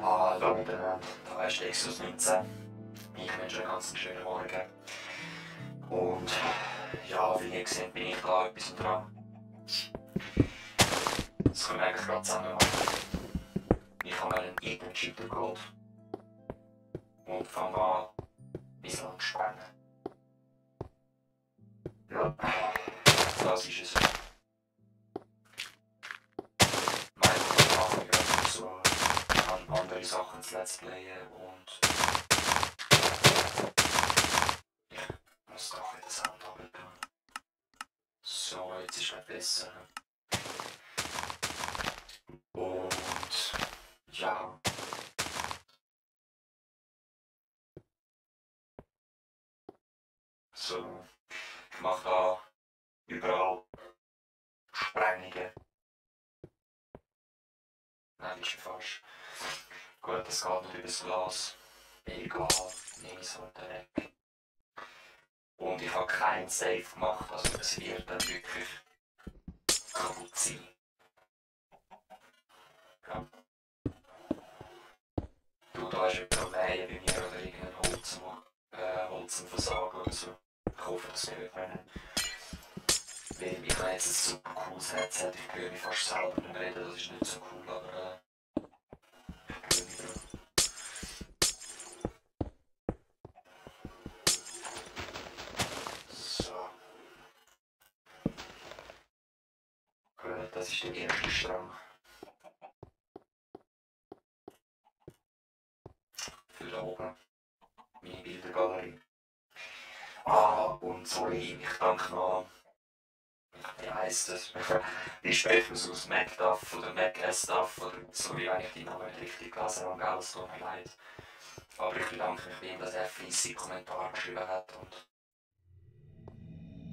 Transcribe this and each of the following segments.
Hallo miteinander, da ist Lexus 19. Ich wünsche einen ganz schönen Morgen. Und ja, wie ihr seht, bin ich da etwas dran. Das können wir eigentlich gerade zusammen machen. Ich habe mir einen Eden Cheater geholt. Und fange an, ein bisschen an zu spannen. Ja, das ist es. Meine machen wir gerade so. Ich kann andere Sachen zu Let's Playen und ich muss doch wieder Sound haben. So, jetzt ist es besser. Und ja. So, ich mache da überall Sprengungen. Nein, das ist ja falsch. Gut, das geht nicht übers Glas. Egal, nehme ich es halt weg. Und ich habe keinen Save gemacht, also es wird dann wirklich kaputt sein. Ja. Du, da ist jemand am Mähen bei mir oder irgendein Holzenversagen oder so. Ich hoffe, das hört man nicht. Weil ich habe jetzt ein super cooles Headset, ich höre mich fast selber nicht reden, das ist nicht so cool, aber ich höre mich dran. So. Gut, das ist der erste Strang. Für da oben. Meine Bildergalerie. Ah, und sorry, ich danke noch. Wie heisst das? Wie sprechen wir es aus? MacDuff oder MacStuff oder so, wie eigentlich die Namen nicht richtig gelesen haben, gell? Es tut mir leid. Aber ich bedanke mich bei ihm, dass er fleissig Kommentare geschrieben hat und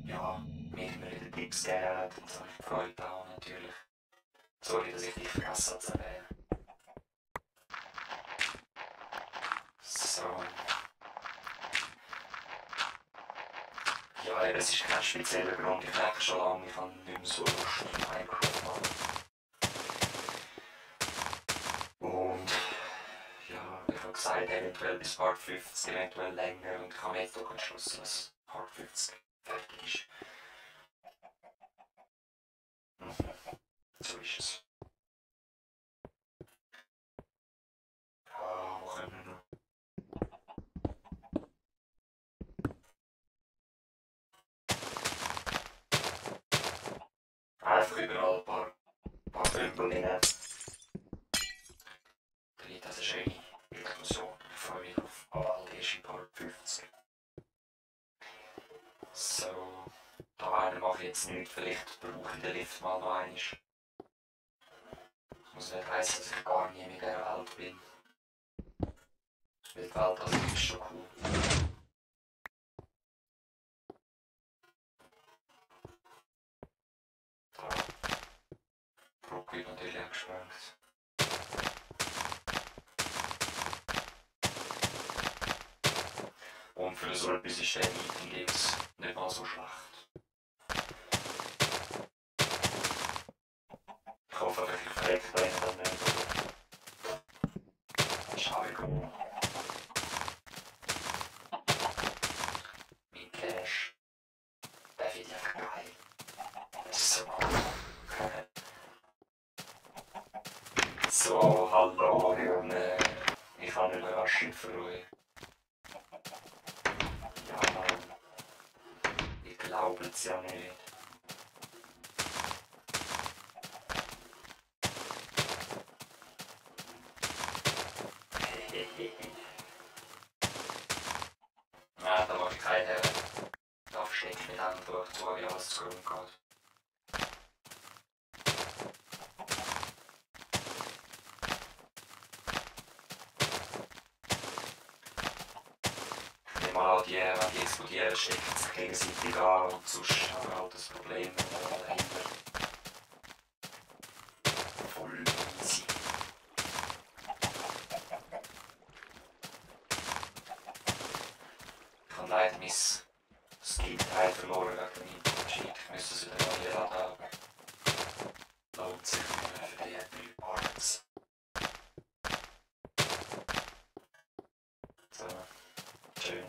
ja, mir immer wieder Tipps gegeben hat und so. Ich freue mich auch natürlich. Sorry, dass ich dich vergessen habe zu erwähnen. So. Ja, es ist kein spezieller Grund. Ich merke schon lange, ich habe nicht mehr so Lust auf Minecraft machen. Und ja, ich habe gesagt, eventuell bis Part 50, eventuell länger. Und ich habe jetzt auch entschlossen, dass Part 50 fertig ist. So ist es. Ja, wo können wir noch? Einfach überall ein paar Bömpel rein. Da gibt es eine schöne Explosion. Ich freue mich auf bald erst in Part 50. So, da mache ich jetzt nichts. Vielleicht brauche ich den Lift mal noch einmal. Das muss nicht heissen, dass ich gar nie in dieser Welt bin. Weil die Welt also ist schon cool. Da. Die Brücke wird natürlich auch gesprengt. Und für so etwas ist der Meeting-Dings nicht mal so schlecht. Ich hoffe, ich verrecke da innen dann nicht, aber ist auch egal. Mein Cash, der finde ich einfach geil. Das ist so cool. So, hallo Junge. Ich habe eine Überraschung für euch. Ja, ich glaube es ja nicht. Nein, da mache ich keine Aufsteck mit Antwort, so wie alles zu Grund geht. Mal die explodieren, stecken sich gegenseitig an und sonst haben wir halt das Problem dahinter. Voll easy. Ich habe leider mein Skin-Teil verloren wegen meinem Cheat. Ich müsste es wieder neu laden, aber lohnt sich nicht mehr für die 3 Parts. schön.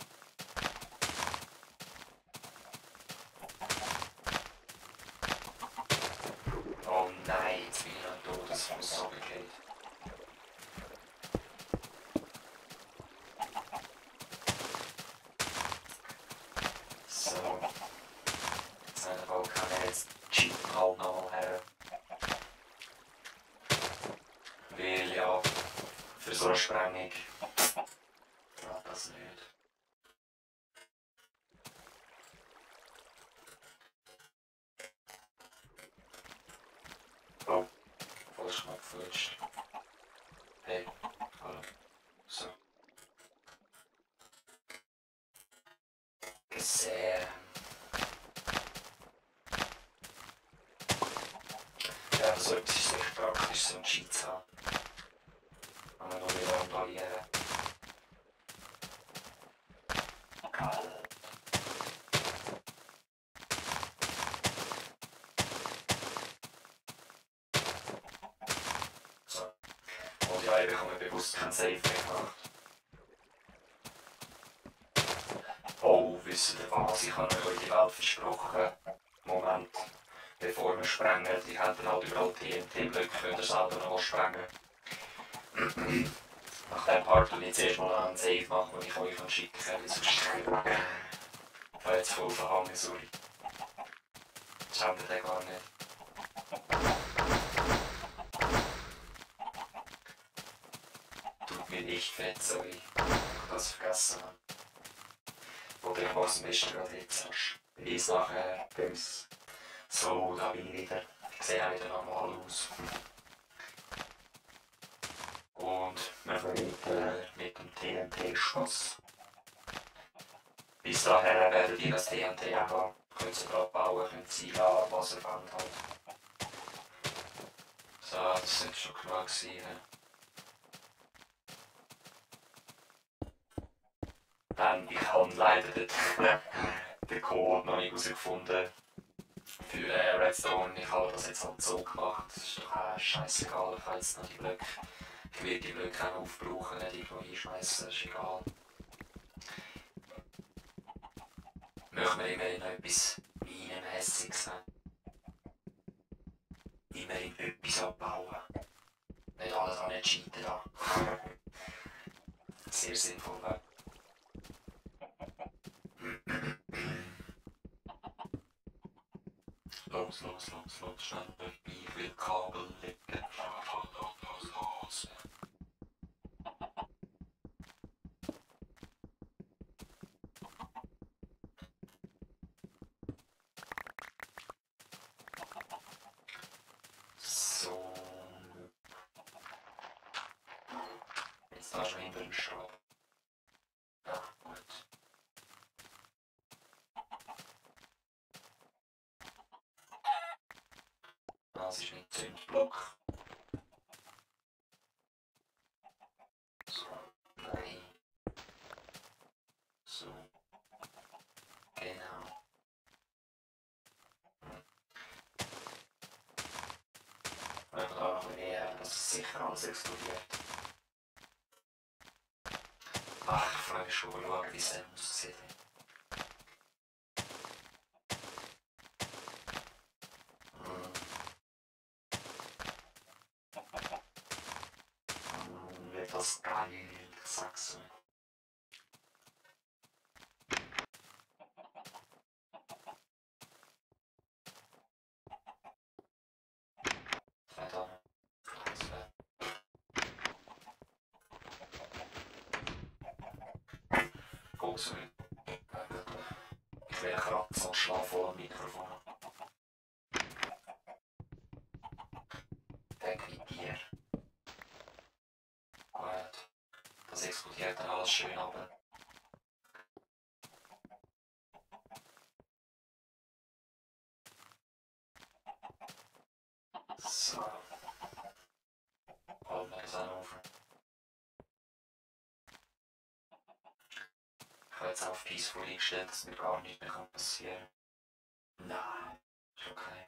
Oh nein, jetzt bin ich an den Todesfluss runtergefallen. So. Jetzt haben wir auch keine jetzt chippen halt noch her. Weil ja, für so eine Sprengung geht das nicht. Oh, voll Schmack verlutscht. Hey, hallo. So. Gesehen. Ja, so etwas ist echt praktisch, so ein Cheat zu haben. Kann man nur wieder randalieren. Geil. So. Und ja, ich bekomme bewusst keinen Safe mehr gemacht. Oh, wisst ihr was? Ich habe euch die Welt versprochen. Moment. Bevor wir sprengen, die haben dann halt überall TNT-Blöcke, könnt ihr selber noch sprengen. Nach dem Part will ich zuerst mal einen Save machen, den ich euch schicken kann, weil sonst ich habe jetzt voll verhangen, sorry. Das haben wir den gar nicht. Tut mir echt fett, sorry, dass ich das vergessen habe. Oder ich mache es am besten gerade jetzt erst. Bis nachher, bis so, da bin ich wieder. Ich sehe auch wieder normal aus. Und wir fangen mit dem TNT-Schuss. Bis dahin werdet ihr das TNT auch haben. Könnt ihr gerade bauen, könnt ihr einladen, was ihr wollt halt. So, das sind schon genug gewesen. Ich habe leider den Code noch nicht herausgefunden für Redstone. Ich habe das jetzt halt so gemacht. Das ist doch scheißegal, ich kann jetzt noch die Blöcke. Ich werde die Blöcke auch aufbrauchen, nicht irgendwo hinschmeißen, ist egal. Möchten wir immerhin noch etwas Minenmässiges haben. Immerhin etwas abbauen. Nicht alles an den Cheaten da. Sehr sinnvoll, ja. Los, schnell, ich will Kabel legen. Los. So. Jetzt da schon hinter dem Stab. Ja, gut. Das ist ein Zündblock. So, nein. So. Genau. Wenn wir da noch mehr, das ist sicher alles explodiert. Ach, ich freue mich schon, schauen, wie es dann aussieht. Wird das geil, ich sag's euch. Verdammt. Oh, sorry. Ich werde kratzen und schlafe voll am Mikrofon. Denk mit dir. Gut. Das explodiert dann alles schön runter. So. Halten wir das auch auf. Ich habe jetzt auf Peaceful eingestellt, dass mir gar nichts mehr passieren kann. Nein, ist okay.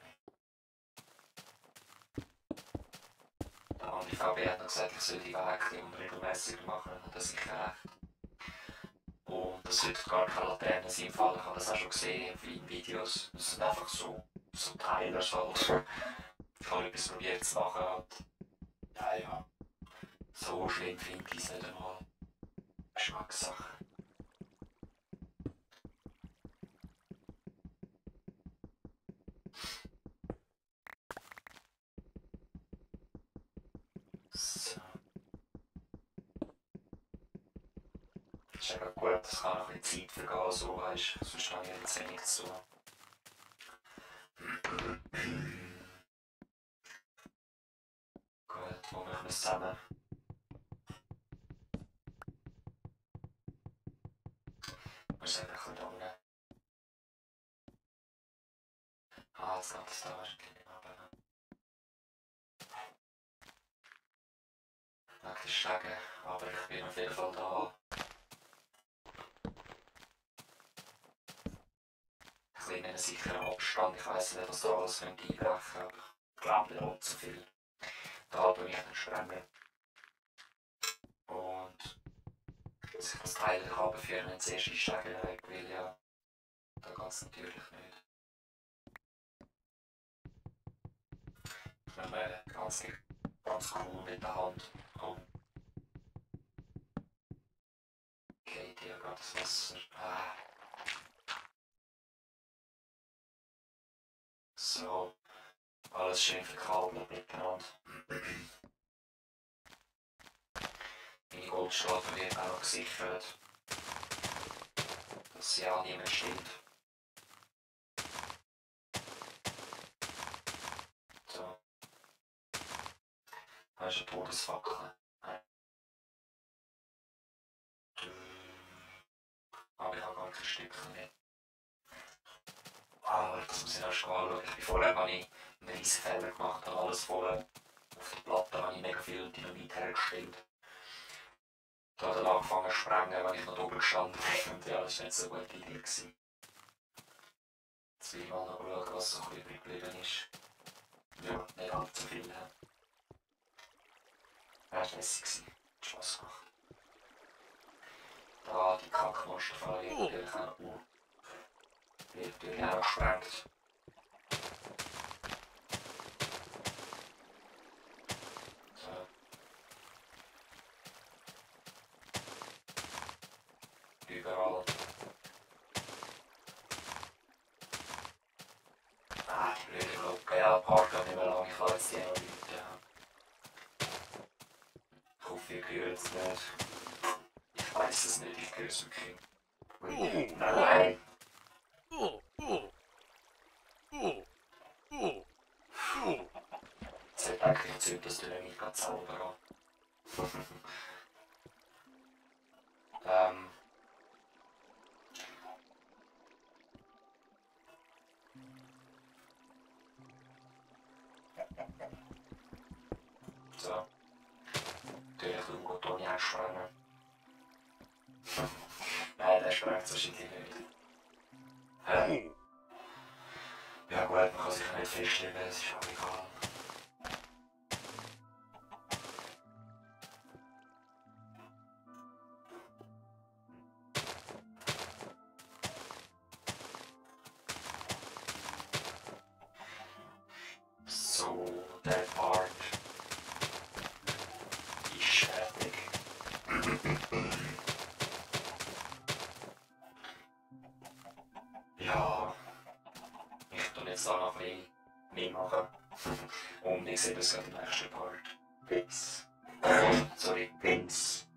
Der andere VB hat noch gesagt, ich soll die Wege unregelmäßiger machen, hat er sicher recht. Und das sollte gar keine Laterne sein, im Fall. Ich habe das auch schon gesehen in vielen Videos. Das sind einfach so Teile halt. Ich habe etwas probiert zu machen. Halt. Ja. So schlimm finde ich es nicht einmal. Geschmackssache. So. Ist ja gut, das kann noch ein bisschen Zeit vergehen, so weißt du. Sonst habe ich jetzt ja nichts zu. Gut, wo machen wir es zusammen? Wir sind ein bisschen da unten. Ah, jetzt geht es da wahrscheinlich nicht runter. Wegen der Stege, aber ich bin auf jeden Fall da. Ein bisschen in einem sicheren Abstand. Ich weiss nicht, was da alles einbrechen könnte, aber ich glaube nicht zu viel. Da tue ich dann sprengen. Und dass ich das Teil runterführen, wenn zuerst die Stege weg will, ja. Da geht es natürlich nicht. Ich nehme ganz cool mit der Hand. Oh. Geht hier gerade das Wasser. Ah. So. Alles schön verkabelt miteinander. Meine Goldschlafe wird auch noch gesichert. Dass sie auch niemand stimmt. So. Da ist eine Todesfackel. Aber ich habe gar kein Stückchen mehr. Ah, das muss ich erst anschauen. Vorher habe ich einen riesen Fehler gemacht, habe alles voll. Auf der Platte habe ich mega viel Dynamit hergestellt. Da hat er angefangen zu sprengen, wenn ich noch oben gestanden bin. Und ja, das war nicht so eine gute Idee. Jetzt will ich mal noch schauen, was so übrig geblieben ist. Ja, nicht allzu viel. Ja, das war lässig. Hat Spass gemacht. Da, die Kackmonsterfalle wird natürlich auch noch, wird natürlich auch noch gesprengt. So. Überall. Ah, die blöde Glocke. Ja, die Park geht nicht mehr lang. Ich kann jetzt die noch Leute. Ich hoffe, ihr hört es nicht. Ich weiß es nicht, ich höre es wirklich. Nein. Es hat eigentlich Zeug, dass du nicht ganz selber gehen. So. Natürlich du Toni auch sprengen. Nein, der sprengt so wahrscheinlich nicht. Ja gut, man kann sich nicht festlegen, es ist auch egal. So, der Part ist fertig. Ja, ich tue jetzt da noch ein bisschen mehr machen. Und ich sehe das gerade im nächsten Part. Bis. Sorry, Pins.